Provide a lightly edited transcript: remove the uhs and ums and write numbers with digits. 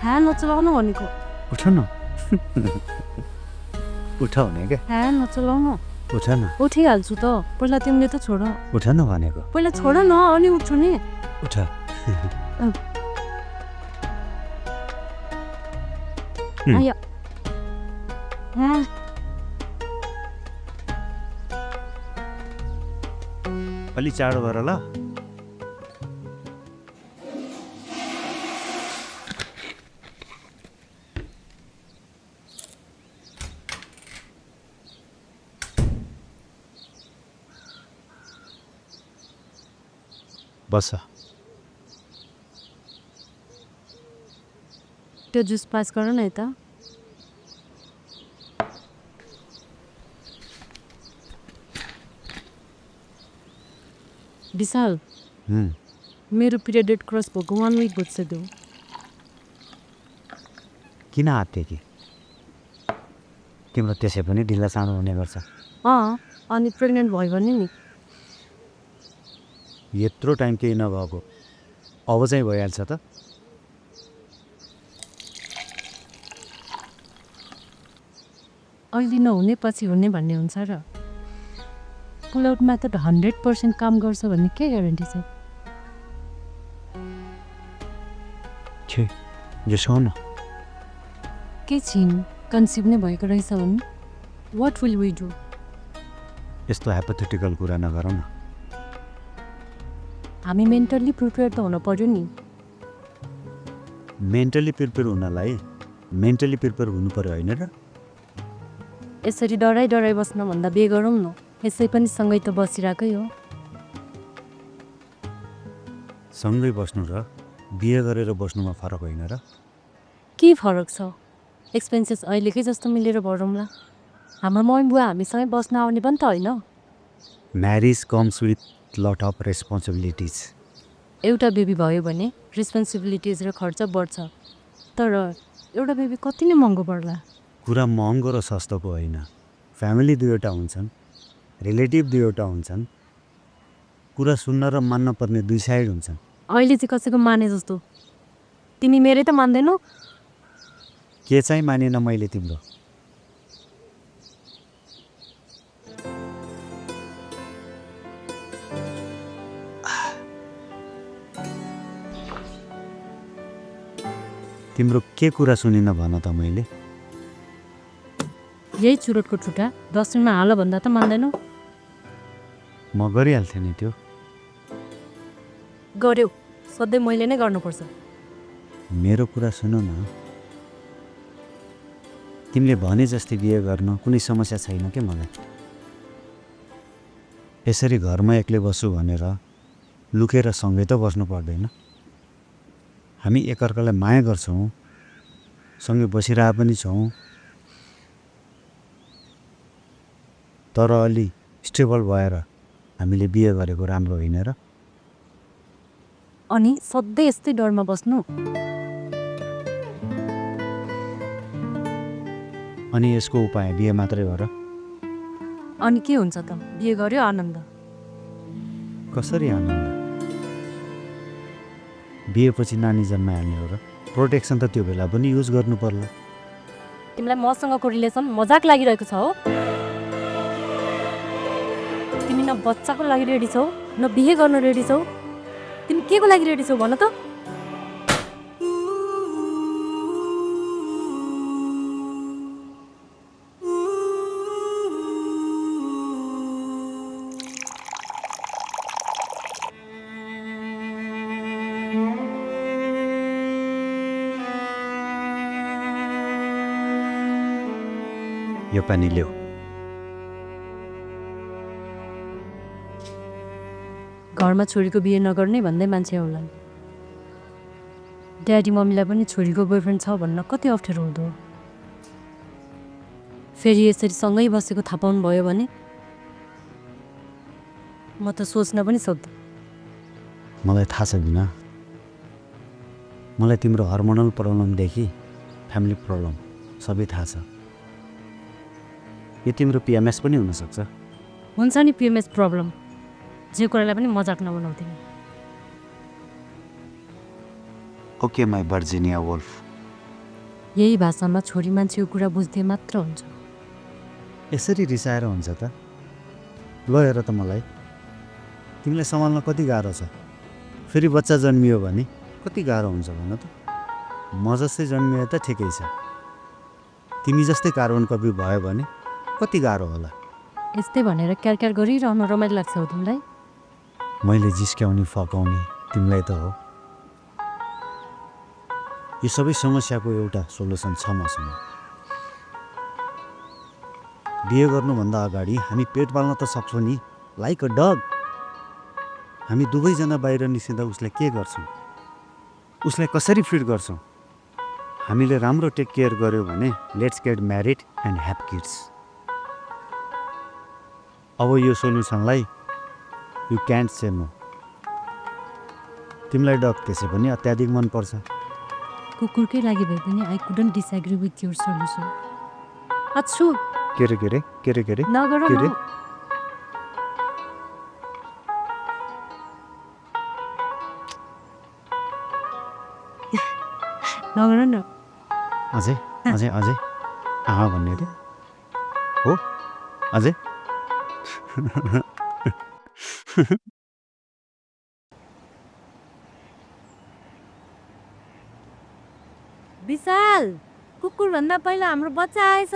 Hand नचलाउनु भनेको उठ न उठाउने क्या ह्यान्ड नचलाउनु उठ न उठिहाल्छु त पहिला तिमीले त छोड उठ न भनेको पहिला छोड न अनि उठ्छु नि उठ आयो अलि चाँडो गर ल बस त्यो जुस पास गर न यता विशाल मेरो पिरियड डेट क्रस भएको 1 विक भइसक्यो किन आत्ते कि तिम्रो त्यसै पनि ढिला चाँडो हुने गर्छ अनि प्रेग्नेन्ट भयो भने नि यत्रो टाइम केही नभएको अब चाहिँ भइहाल्छ त अहिले नहुने पछि हुने भन्ने हुन्छ र पुल आउट मेथड 100% काम गर्छ भन्ने के ग्यारेन्टी छ छे यसो न के छिन् कन्सिभ नै भएको रहेछ भने वाट विल वी डु यस्तो हाइपोथेटिकल कुरा नगरौँ न हामी मेन्टल्ली प्रिपेयर त हुन पर्यो नि मेन्टली प्रिपेयर हुनलाई मेन्टली प्रिपेयर हुनु पर्यो होइन र यसरी डराइ डराइ बस्न भन्दा बे गरौँ न यसै पनि सँगै त बसिरहेकै हो सँगै बस्नु र बिहे गरेर बस्नुमा फरक होइन र के फरक छ एक्सपेन्सेस अहिलेकै जस्तो मिलेर भरौँला हाम्रो मम्मी बुवा हामीसँगै बस्न आउने पनि त होइन marriage comes with lot of responsibilities एउटा बेबी भयो भने रेस्पोन्सिबिलिटिज र खर्च बढ्छ तर एउटा बेबी कति नै महँगो पर्ला कुरा महँगो र सस्तोको होइन फ्यामिली दुईवटा हुन्छन् रिलेटिभ दुईवटा हुन्छन् कुरा सुन्न र मान्न पर्ने दुई साइड हुन्छन् अहिले चाहिँ कसैको माने जस्तो तिमी मेरै त मान्दैनौ के चाहिँ मानेन मैले तिम्रो तिम्रो के कुरा सुनिन भन त मैले यही चुरोटको ठुटा दसैँमा हाल भन्दा त मान्दैनौ म गरिहाल्थेँ नि त्यो गर्यौ सधैँ मैले नै गर्नुपर्छ मेरो कुरा सुन न तिमीले भने जस्तै बिहे गर्न कुनै समस्या छैन के मलाई यसरी घरमा एक्लै बस्छु भनेर लुकेर सँगै त बस्नु पर्दैन हामी एकअर्कालाई माया गर्छौँ सँगै बसिरह पनि छौँ तर अलि स्टेबल भएर हामीले बिहे गरेको राम्रो होइन र अनि सधैँ यस्तै डरमा बस्नु अनि यसको उपाय बिहे मात्रै हो र अनि के हुन्छ त बिहे गर्यो आनन्द कसरी आनन्द बिहेपछि नानी जन्माइहाल्ने हो र प्रोटेक्सन त त्यो बेला पनि युज गर्नु पर्ला तिमीलाई मसँगको रिलेसन मजाक लागिरहेको छ हो तिमी न बच्चाको लागि रेडी छौ न बिहे गर्न रेडी छौ तिमी के को लागि रेडी छौ भन त यो पानी ल्याऊ घरमा छोरीको बिहे नगर्ने भन्दै मान्छे होला ड्याडी मम्मीलाई पनि छोरीको बोयफ्रेन्ड छ भन्न कति अप्ठ्यारो हुँदो फेरि यसरी सँगै बसेको थाहा पाउनु भयो भने म त सोच्न पनि सक्दिनँ मलाई थाहा छ बिना मलाई तिम्रो हर्मोनल प्रब्लमदेखि फ्यामिली प्रब्लम सबै थाहा छ यो तिम्रो पिएमएस पनि हुनसक्छ हुन्छ नि पिएमएस प्रब्लम जे कुरालाई पनि मजाक नबनाउँदिनँ ओके माई भर्जिनिया वुल्फ यही भाषामा छोरी मान्छेको कुरा बुझ्दै मात्र हुन्छ। यसरी रिसाएर हुन्छ त? ल हेर त मलाई, तिमीलाई सम्हाल्न कति गाह्रो छ। फेरि बच्चा जन्मियो भने कति गाह्रो हुन्छ भन त। म जस्तै जन्मिए त ठिकै छ, तिमी जस्तै कार्बन कपी भयो भने कति गाह्रो होला। यस्तै भनेर क्यार गरिरहनु रमाइलो लाग्छ हो तिमीलाई? मैले जिस्क्याउने फकाउने तिमीलाई त हो। यो सबै समस्याको एउटा सोल्युसन छ मसँग। बिहे गर्नुभन्दा अगाडि हामी पेट पाल्न त सक्छौँ नि, लाइक अ डग। हामी दुवैजना बाहिर निस्किँदा उसलाई के गर्छौँ, उसलाई कसरी फिड गर्छौँ। हामीले राम्रो टेक केयर गर्यो भने let's get married and have kids. अब यो सोल्युसनलाई यु क्यान्ट से नो। तिमीलाई डग त्यसै पनि अत्याधिक मनपर्छ। कुकुरकै लागि भए पनि I couldn't disagree with your solution. अच्छु के रे के रे के रे के रे नगर के रे? न। नगर न। अझै अझै अझै आमा भन्ने रे हो अझै। विशाल, कुकुर भन्दा पहिला हाम्रो बच्चा आएछ।